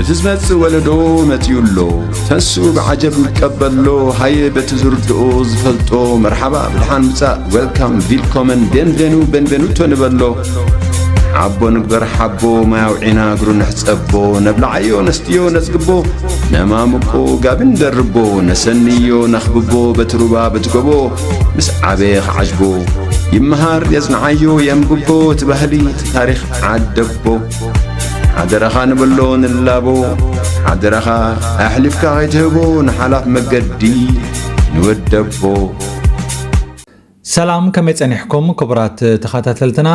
እቲ ዝመጽእ ወለዶ መጺኡ ኣሎ። ተንሱ ብዓጀብ ንቀበሎ፣ ሃየ በቲ ዝርድኦ ዝፈልጦ፣ መርሓባ ብድሓን ምጻእ፣ ዌልካም፣ ቪልኮመን፣ ቤንቬኑ፣ ቤንቬኑቶ ንበሎ። ዓቦ ንግበር ሓቦ፣ ማይ ኣውዒና እግሩ ንሕጸቦ፣ ነብልዓዮ ነስትዮ ነጽግቦ፣ ነማምቆ ጋቢ ንደርቦ፣ ነሰንዮ ነኽብቦ፣ በቲ ሩባ በቲ ጎቦ፣ ምስ ዓበየ ክዓጅቦ። ይመሃር የጽንዓዮ የንብቦ፣ እቲ ባህሊ እቲ ታሪኽ ዓደቦ። ሓደራኻ ንበሎ ንላቦ፣ ሓደራኻ ኣሕሊፍካ ከይትህቦ ንሓላፍ መገዲ ንወደቦ። ሰላም፣ ከመይ ጸኒሕኩም ክቡራት ተኸታተልትና?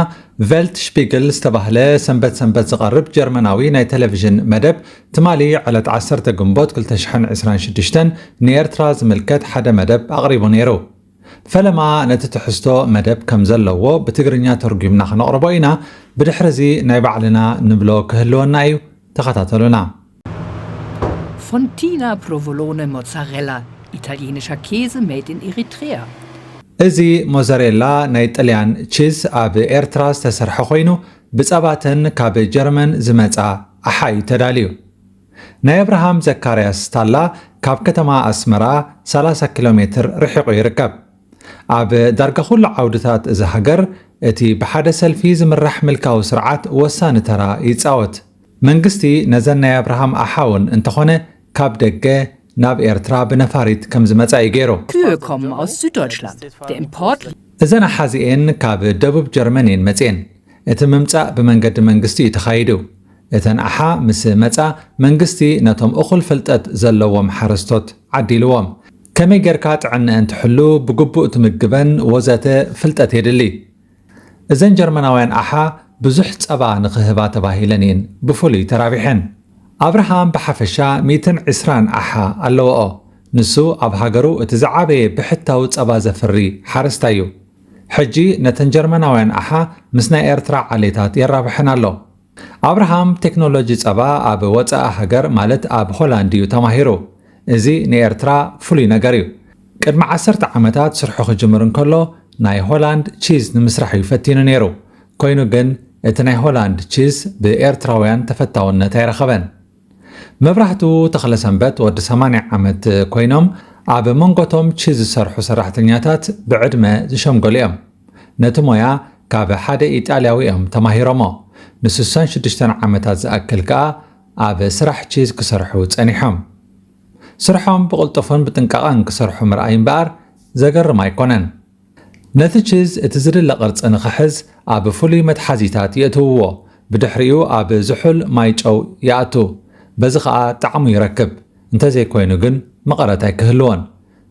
ቬልት ሽፒግል ዝተባህለ ሰንበት ሰንበት ዝቐርብ ጀርመናዊ ናይ ቴሌቪዥን መደብ ትማሊ ዕለት ዓሰርተ ግንቦት ክልተ ሽሕን ዕስራን ሽዱሽተን ንኤርትራ ዝምልከት ሓደ መደብ ኣቕሪቡ ነይሩ። ፈለማ ነቲ ትሕዝቶ መደብ ከም ዘለዎ ብትግርኛ ተርጒምና ክነቕርቦ ኢና። ብድሕሪ እዚ ናይ ባዕልና ንብሎ ክህልወና እዩ። ተኸታተሉና። Fontina provolone mozzarella, italienischer Käse made in Eritrea. እዚ ሞዘሬላ ናይ ጥልያን ቺዝ ኣብ ኤርትራ ዝተሰርሐ ኮይኑ ብጸባተን ካብ ጀርመን ዝመጻ ኣሓ እዩ ተዳልዩ። ናይ ኣብርሃም ዘካርያስ ታላ ካብ ከተማ ኣስመራ ሰላሳ ኪሎ ሜትር ርሒቑ ይርከብ። ኣብ ዳርጋ ኩሉ ዓውድታት እዚ ሃገር እቲ ብሓደ ሰልፊ ዝምራሕ ምልካዊ ስርዓት ወሳኒ ተራ ይጻወት። መንግስቲ ነዘን ናይ ኣብርሃም ኣሓውን እንተኾነ ካብ ደገ ናብ ኤርትራ ብነፋሪት ከም ዝመጻ እዩ ገይሩ። Kühe kommen aus Süddeutschland. Der Import እዘን ኣሓዚኤን ካብ ደቡብ ጀርመን እየን መጽኤን። እቲ ምምጻእ ብመንገዲ መንግስቲ እዩ ተኻይዱ። እተን ኣሓ ምስ መጻ መንግስቲ ነቶም እኹል ፍልጠት ዘለዎም ሓረስቶት ዓዲልዎም። ከመይ ጌርካ ጥዕንአን ትሕሉ፣ ብግቡእ ትምግበን ወዘተ ፍልጠት የድሊ። እዘን ጀርመናውያን ኣሓ ብዙሕ ጸባ ንኽህባ ተባሂለን እየን ብፍሉይ ተራቢሐን። ኣብርሃም ብሓፈሻ ሚእትን ዕስራን ኣሓ ኣለወኦ። ንሱ ኣብ ሃገሩ እቲ ዝዓበየ ብሕታዊ ጸባ ዘፍሪ ሓረስታይ እዩ። ሕጂ ነተን ጀርመናውያን ኣሓ ምስ ናይ ኤርትራ ዓሌታት የራብሐን ኣሎ። ኣብርሃም ቴክኖሎጂ ጸባ ኣብ ወጻኢ ሃገር ማለት ኣብ ሆላንድ እዩ ተማሂሩ። እዚ ንኤርትራ ፍሉይ ነገር እዩ። ቅድሚ ዓሰርተ ዓመታት ስርሑ ክጅምር እንከሎ ናይ ሆላንድ ቺዝ ንምስራሕ እዩ ፈቲኑ ነይሩ። ኮይኑ ግን እቲ ናይ ሆላንድ ቺዝ ብኤርትራውያን ተፈታውነት ኣይረኸበን። መብራህቱ ተኽለሰንበት ወዲ ሰማንያ ዓመት ኮይኖም ኣብ መንጎቶም ቺዝ ዝሰርሑ ሰራሕተኛታት ብዕድመ ዝሸምገሉ እዮም። ነቲ ሞያ ካብ ሓደ ኢጣልያዊ እዮም ተማሂሮሞ። ንስሳን ሽዱሽተን ዓመታት ዝኣክል ከኣ ኣብ ስራሕ ቺዝ ክሰርሑ ጸኒሖም። ስርሖም ብቕልጡፍን ብጥንቃቐን ክሰርሑ ምርኣይ እምበኣር ዘገርም ኣይኮነን። ነቲ ቺዝ እቲ ዝድለ ቅርጺ ንኽሕዝ ኣብ ፍሉይ መትሓዚታት የእትውዎ። ብድሕሪኡ ኣብ ዝሑል ማይ ጨው ይኣቱ። በዚ ኸኣ ጣዕሙ ይረክብ። እንተዘይኮይኑ ግን መቐረት ኣይክህልዎን።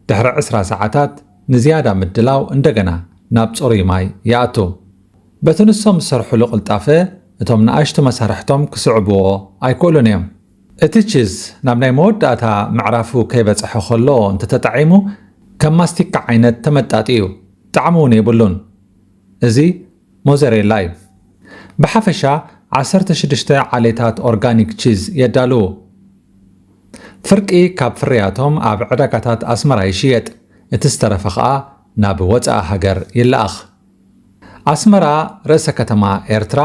ድሕሪ ዕስራ ሰዓታት ንዝያዳ ምድላው እንደገና ናብ ጽሩይ ማይ ይኣቱ። በቲ ንሶም ዝሰርሕሉ ቅልጣፈ እቶም ንኣሽቱ መሳርሕቶም ክስዕብዎ ኣይክእሉን እዮም። እቲ ቺዝ ናብ ናይ መወዳእታ ምዕራፉ ከይበጽሐ ከሎ እንተተጣዒሙ ከም ማስቲካ ዓይነት ተመጣጢ እዩ። ጣዕሚ እውን የብሉን። እዚ ሞዘሬላ እዩ። ብሓፈሻ ዓሰርተ ሽዱሽተ ዓሌታት ኦርጋኒክ ቺዝ የዳልዉ። ፍርቂ ካብ ፍርያቶም ኣብ ዕዳጋታት ኣስመራ ይሽየጥ፣ እቲ ዝተረፈ ኸኣ ናብ ወጻኢ ሃገር ይለኣኽ። ኣስመራ ርእሰ ከተማ ኤርትራ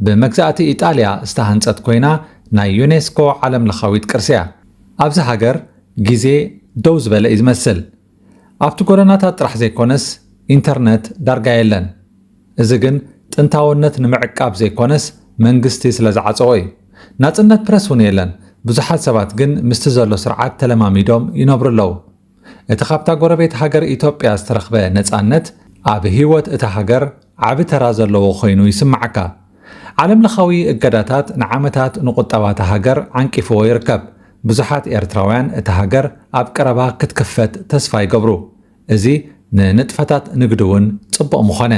ብመግዛእቲ ኢጣልያ ዝተሃንጸት ኮይና ናይ ዩኔስኮ ዓለም ለኻዊት ቅርሲ እያ። ኣብዚ ሃገር ግዜ ደው ዝበለ እዩ ዝመስል። ኣብቲ ጎደናታት ጥራሕ ዘይኮነስ ኢንተርነት ዳርጋ የለን። እዚ ግን ጥንታውነት ንምዕቃብ ዘይኮነስ መንግስቲ ስለ ዝዓጸዎ እዩ። ናጽነት ፕረስ እውን የለን። ብዙሓት ሰባት ግን ምስቲ ዘሎ ስርዓት ተለማሚዶም ይነብሩ ኣለዉ። እቲ ካብታ ጎረቤት ሃገር ኢትዮጵያ ዝተረኽበ ነጻነት ኣብ ህይወት እታ ሃገር ዓቢ ተራ ዘለዎ ኮይኑ ይስምዓካ። ዓለምለኻዊ እገዳታት ንዓመታት ንቁጠባ እታ ሃገር ዓንቂፍዎ ይርከብ። ብዙሓት ኤርትራውያን እታ ሃገር ኣብ ቀረባ ክትክፈት ተስፋ ይገብሩ። እዚ ንንጥፈታት ንግዲ እውን ጽቡቕ ምኾነ።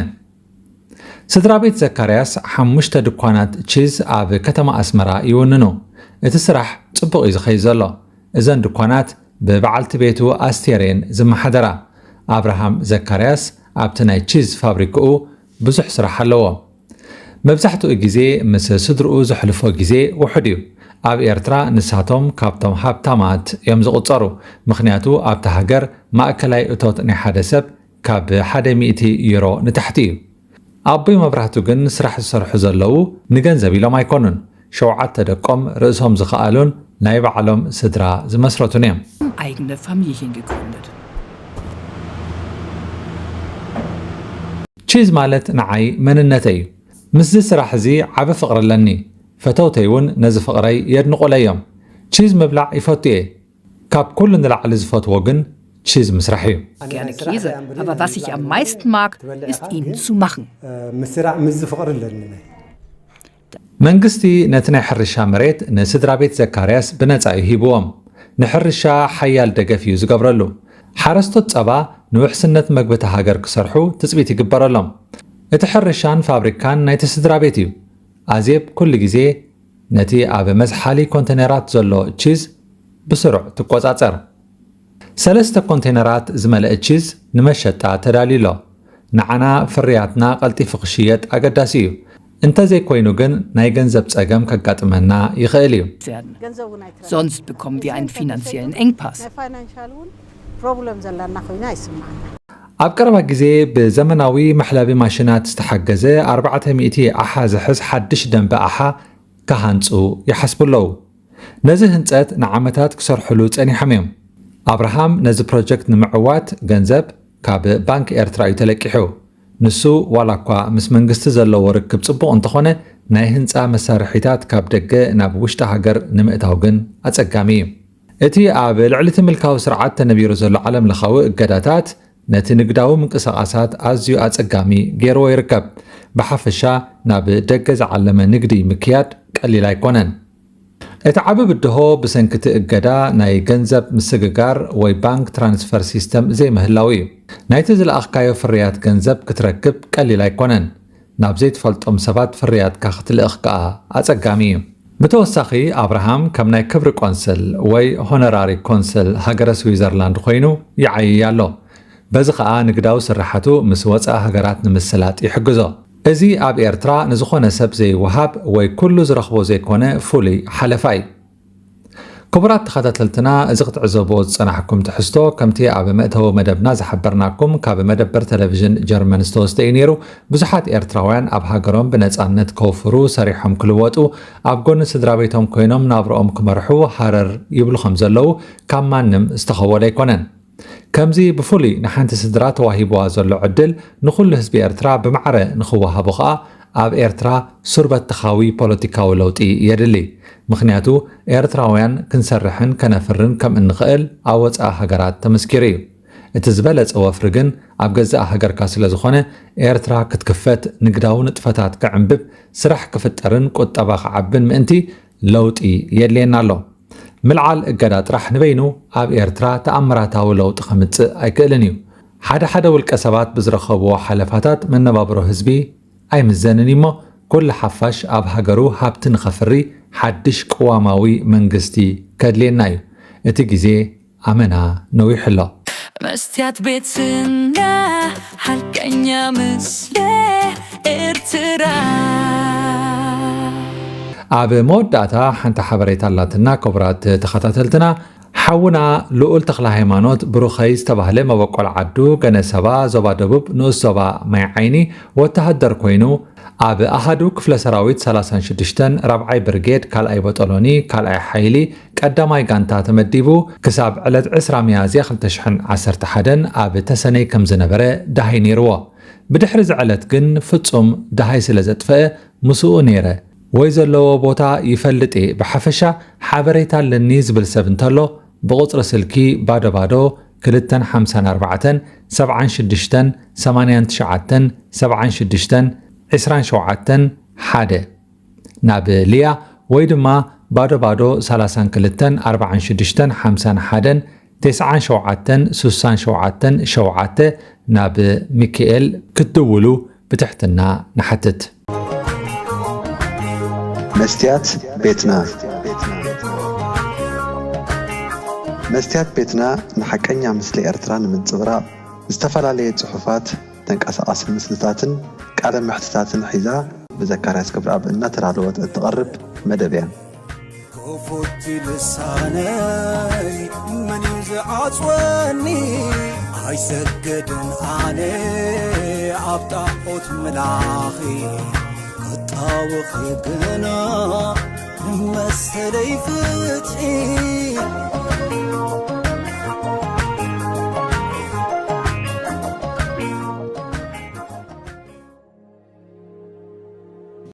ስድራ ቤት ዘካርያስ ሓሙሽተ ድኳናት ቺዝ ኣብ ከተማ ኣስመራ ይውንኑ። እቲ ስራሕ ጽቡቕ እዩ ዝኸይድ ዘሎ። እዘን ድኳናት ብበዓልቲ ቤቱ ኣስቴር እየን ዝመሓደራ። ኣብርሃም ዘካርያስ ኣብቲ ናይ ቺዝ ፋብሪክኡ ብዙሕ ስራሕ ኣለዎ። መብዛሕትኡ ግዜ ምስ ስድርኡ ዘሕልፎ ግዜ ውሑድ እዩ። ኣብ ኤርትራ ንሳቶም ካብቶም ሃብታማት እዮም ዝቑጸሩ። ምኽንያቱ ኣብታ ሃገር ማእከላይ እቶት ናይ ሓደ ሰብ ካብ ሓደ ሚእቲ ዩሮ ንታሕቲ እዩ። ኣቦይ መብራህቱ ግን ስራሕ ዝሰርሑ ዘለዉ ንገንዘብ ኢሎም ኣይኮኑን። ሸውዓተ ደቆም ርእሶም ዝኸኣሉን ናይ ባዕሎም ስድራ ዝመስረቱን እዮም። Eigene Familien gegründet. ቺዝ ማለት ንዓይ መንነተይ እዩ። ምስዚ ስራሕ እዚ ዓቢ ፍቕሪ ኣለኒ። ፈተውተይ እውን ነዚ ፍቕረይ የድንቑለይ እዮም። ቺዝ ምብላዕ ይፈቱ እየ። ካብ ኩሉ ንላዕሊ ዝፈትዎ ግን ቺዝ ምስራሕ እዩ። Gerne Käse, aber was ich am meisten mag, ist ihn zu machen. ምስራሕ ምስዚ ፍቕሪ ኣለኒ። መንግስቲ ነቲ ናይ ሕርሻ መሬት ንስድራ ቤት ዘካርያስ ብነጻ እዩ ሂብዎም። ንሕርሻ ሓያል ደገፍ እዩ ዝገብረሉ። ሓረስቶት ጸባ ንውሕስነት መግቢ እታ ሃገር ክሰርሑ ትጽቢት ይግበረሎም። እቲ ሕርሻን ፋብሪካን ናይቲ ስድራ ቤት እዩ። ኣዜብ ኩሉ ግዜ ነቲ ኣብ መዝሓሊ ኮንተነራት ዘሎ ቺዝ ብስሩዕ ትቆጻጸር። ሰለስተ ኮንቴነራት ዝመልአ ቺዝ ንመሸጣ ተዳልዩ ኣሎ። ንዓና ፍርያትና ቀልጢፉ ክሽየጥ ኣገዳሲ እዩ። እንተዘይኮይኑ ግን ናይ ገንዘብ ጸገም ከጋጥመና ይኽእል እዩ። Werden. Sonst bekommen wir einen finanziellen Engpass. ናይ ፋይናንሻል እውን ፕሮብለም ዘለና ኮይና ይስማዓና። ኣብ ቀረባ ግዜ ብዘመናዊ መሕለቢ ማሽናት ዝተሓገዘ ኣርባዕተ ሚእቲ ኣሓ ዝሕዝ ሓድሽ ደንበ ኣሓ ክሃንጹ ይሓስቡ ኣለዉ። ነዚ ህንጸት ንዓመታት ክሰርሕሉ ጸኒሖም እዮም። ኣብርሃም ነዚ ፕሮጀክት ንምዕዋት ገንዘብ ካብ ባንክ ኤርትራ እዩ ተለቂሑ። ንሱ ዋላ እኳ ምስ መንግስቲ ዘለዎ ርክብ ጽቡቕ እንተኾነ፣ ናይ ህንጻ መሳርሒታት ካብ ደገ ናብ ውሽጢ ሃገር ንምእታው ግን ኣጸጋሚ እዩ። እቲ ኣብ ልዕሊ እቲ ምልካዊ ስርዓት ተነቢሩ ዘሎ ዓለምለኻዊ እገዳታት ነቲ ንግዳዊ ምንቅስቓሳት ኣዝዩ ኣጸጋሚ ገይርዎ ይርከብ። ብሓፈሻ ናብ ደገ ዝዓለመ ንግዲ ምክያድ ቀሊል ኣይኮነን። እቲ ዓቢ ብድሆ ብሰንኪ እቲ እገዳ ናይ ገንዘብ ምስግጋር ወይ ባንክ ትራንስፈር ሲስተም ዘይምህላው እዩ። ናይቲ ዝለኣኽካዮ ፍርያት ገንዘብ ክትረክብ ቀሊል ኣይኮነን። ናብ ዘይትፈልጦም ሰባት ፍርያትካ ክትልእኽ ከኣ ኣጸጋሚ እዩ። ብተወሳኺ ኣብርሃም ከም ናይ ክብሪ ቆንስል ወይ ሆኖራሪ ኮንስል ሃገረ ስዊዘርላንድ ኮይኑ ይዓይይ ኣሎ። በዚ ኸኣ ንግዳዊ ስርሓቱ ምስ ወጻኢ ሃገራት ንምስላጥ ይሕግዞ። እዚ ኣብ ኤርትራ ንዝኾነ ሰብ ዘይወሃብ ወይ ኩሉ ዝረኽቦ ዘይኮነ ፍሉይ ሓለፋ እዩ። ክቡራት ተኸታተልትና፣ እዚ ክትዕዘብዎ ዝጸናሕኩም ትሕዝቶ ከምቲ ኣብ መእተዊ መደብና ዝሓበርናኩም ካብ መደበር ቴሌቪዥን ጀርመን ዝተወስደ እዩ ነይሩ። ብዙሓት ኤርትራውያን ኣብ ሃገሮም ብነጻነት ከውፍሩ፣ ሰሪሖም ክልወጡ፣ ኣብ ጎኒ ስድራ ቤቶም ኮይኖም ናብርኦም ክመርሑ ሃረር ይብሉ ከም ዘለዉ ካብ ማንም ዝተኸወለ ኣይኮነን። ከምዚ ብፍሉይ ንሓንቲ ስድራ ተዋሂብዋ ዘሎ ዕድል ንኹሉ ህዝቢ ኤርትራ ብማዕረ ንኽወሃቦ ኸኣ ኣብ ኤርትራ ሱር በተኻዊ ፖለቲካዊ ለውጢ የድሊ። ምኽንያቱ ኤርትራውያን ክንሰርሕን ከነፍርን ከም እንኽእል ኣብ ወጻኢ ሃገራት ተመስኪሩ እዩ። እቲ ዝበለጸ ወፍሪ ግን ኣብ ገዛእ ሃገርካ ስለ ዝኾነ ኤርትራ ክትክፈት፣ ንግዳዊ ንጥፈታት ክዕንብብ፣ ስራሕ ክፍጠርን ቁጠባ ክዓብን ምእንቲ ለውጢ የድልየና ኣሎ። ምልዓል እገዳ ጥራሕ ንበይኑ ኣብ ኤርትራ ተኣምራታዊ ለውጢ ከምጽእ ኣይክእልን እዩ። ሓደ ሓደ ውልቀ ሰባት ብዝረኸብዎ ሓለፋታት መነባብሮ ህዝቢ ኣይምዘንን እዩሞ፣ ኩሉ ሓፋሽ ኣብ ሃገሩ ሃብቲ ንኸፍሪ ሓድሽ ቅዋማዊ መንግስቲ ከድልየና እዩ። እቲ ግዜ ኣመና ነዊሑ ኣሎ። መስትያት ቤትና ሓቀኛ ምስሊ ኤርትራ። ኣብ መወዳእታ ሓንቲ ሓበሬታ ኣላትና። ክቡራት ተኸታተልትና፣ ሓውና ልኡል ተኽለ ሃይማኖት ብሩኸይ ዝተባህለ መበቆል ዓዱ ገነሰባ፣ ዞባ ደቡብ፣ ንኡስ ዞባ ማይ ዓይኒ ወተሃደር ኮይኑ ኣብ ኣሃዱ ክፍለ ሰራዊት ሰላሳን ሽዱሽተን ራብዓይ ብርጌድ ካልኣይ ቦጦሎኒ ካልኣይ ሓይሊ ቀዳማይ ጋንታ ተመዲቡ ክሳብ ዕለት ዕስራ ሚያዝያ ክልተ ሽሕን ዓሰርተ ሓደን ኣብ ተሰነይ ከም ዝነበረ ደሃይ ነይርዎ። ብድሕሪ እዚ ዕለት ግን ፍጹም ደሃይ ስለ ዘጥፈአ ምስኡ ነይረ ወይ ዘለዎ ቦታ ይፈልጥ እየ፣ ብሓፈሻ ሓበሬታ ኣለኒ ዝብል ሰብ እንተሎ ብቑጽሪ ስልኪ ባዶ ባዶ ክልተን ሓምሳን ኣርባዕተን ሰብዓን ሽዱሽተን ሰማንያን ትሽዓተን ሰብዓን ሽዱሽተን ዕስራን ሸውዓተን ሓደ ናብ ሊያ ወይ ድማ ባዶ ባዶ ሰላሳን ክልተን ኣርባዓን ሽዱሽተን ሓምሳን ሓደን ተስዓን ሸውዓተን ሱሳን ሸውዓተን ሸውዓተ ናብ ሚካኤል ክትድውሉ ብትሕትና ንሓትት። መስትያት ቤትና። መስትያት ቤትና ንሓቀኛ ምስሊ ኤርትራ ንምንጽብራቕ ዝተፈላለየ ጽሑፋት፣ ተንቀሳቓሲ ምስልታትን ቃለ መሕትታትን ሒዛ ብዘካርያስ ገብረኣብ እናተዳለወት እትቐርብ መደብ እያ። ክፉት ልሳነይ መን እዩ ዝዓጽወኒ? ኣይሰግድን ኣነ ኣብ ጣዖት ምላኺ ክጣወኺ ግና ተለይ ፍትሒ